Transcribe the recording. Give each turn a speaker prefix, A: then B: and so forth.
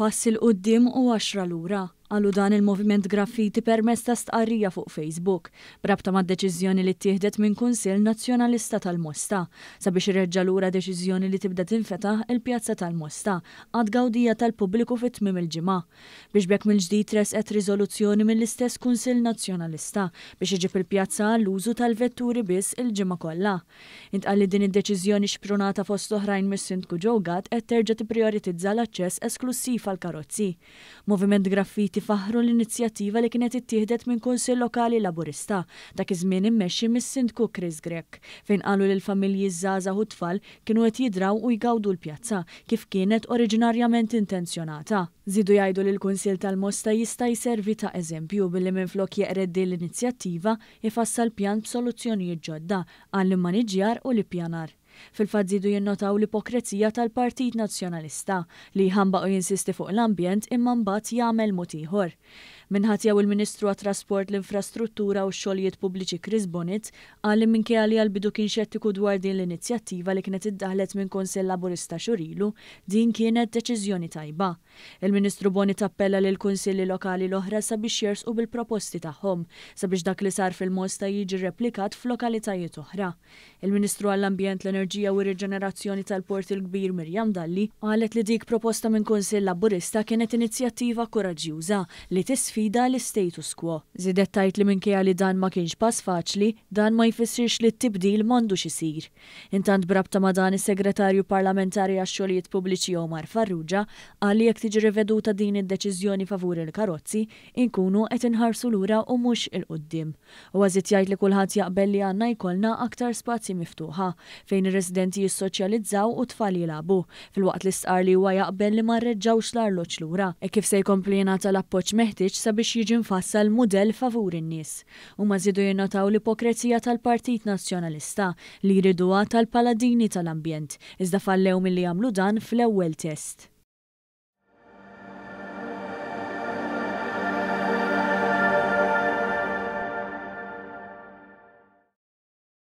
A: Pass 'il quddiem u għaxra lura, qalu dan il-Moviment Graffiti permezz ta' stqarrija fuq Facebook, b'rabta mad-deċiżjoni li ttieħdet minn Kunsill Nazzjonalista tal-Mosta sabiex ireġġa' lura deċiżjoni li tibda tinfetaħ il-Pjazza tal-Mosta għat-tgawdija tal-pubbliku fi tmiem il-ġimgħa. Biex b'hekk mill-ġdid tressqet riżoluzzjoni mill-istess Kunsill Nazzjonalista biex iġib il-pjazza għall-użu tal-vetturi biss il-ġimgħa kollha. Intqal li din id-deċiżjoni xprunata fost oħrajn mis-Sindku Joe Gatt qed terġa' tipprijoritizza l-aċċess esklussiv għall-karozzi. Moviment Graffiti faħħru l-inizjattiva li kienet ittieħdet minn Kunsill Lokali Laburista, dak iż-żmien immexxi mis-Sindku Chris Grech, fejn qalu li l-familji, ż-żgħażagħ u t-tfal kienu qed jidraw u jgawdu l-pjazza kif kienet oriġinarjament intenzjonata. Żiedu jgħidu li l-Kunsill tal-Mosta jista' jservi ta' eżempju billi minflok jeqred din l-inizjattiva, Ifassal pjan b'soluzzjonijiet ġodda għall-immaniġġjar u l-ippjanar. Fil-fatt żiedu jinnotaw l-ipokrezija tal-Partit Nazzjonalista, li jħambaq u jinsisti fuq l-ambjent imma mbagħad jagħmel mod ieħor. Min-naħa tiegħu il-Ministru għat-Trasport, l-Infrastruttura u x-Xogħlijiet Pubbliċi Chris Bonett qal li minkejja li għall-bidu kien xettiku dwar din l-inizjattiva li kienet iddaħħlet minn Kunsill Laburista xhur ilu, din kienet deċiżjoni tajba. Il-Ministru Bonett appella lill-Kunsilli Lokali l-oħra sabiex jersqu bil-proposti tagħhom sabiex dak li sar fil-Mosta jiġi replikat f'lokalitajiet oħra. Il-Ministru għall-Ambjent, l-Enerġija u r-Riġenerazzjoni tal-Port il-Kbir Miriam Dalli qalet li dik proposta minn Kunsill Laburista kienet inizjattiva kuraġġjuża li tisfida l-istatus quo. Żiedet tgħid li minkejja li dan ma kienx pass faċli, dan ma jfissirx li t-tibdil m'għandux isir. Intant b'rabta ma' dan is-Segretarju Parlamentari għax-Xogħlijiet Pubbliċi Omar Farrugia qal li jekk tiġi riveduta din id-deċiżjoni favur il-karozzi, inkunu qed inħarsu lura u mhux 'il quddiem. Huwa żied jgħid li kulħadd jaqbel li għandna jkollna aktar spazji miftuħa, fejn ir-residenti jissoċjalizzaw u t-tfal jilagħbu, filwaqt li stqarr li huwa jaqbel li ma rreġġgħux l-arloġġ lura, hekk kif se jkompli jingħata l-appoġġ meħtieġ sabiex jiġi mfassal mudell favur in-nies. Huma żiedu jinnotaw l-ipokrezija tal-Partit Nazzjonalista li jriduha tal-paladini tal-ambjent, iżda fallew milli jagħmlu dan fl-ewwel test.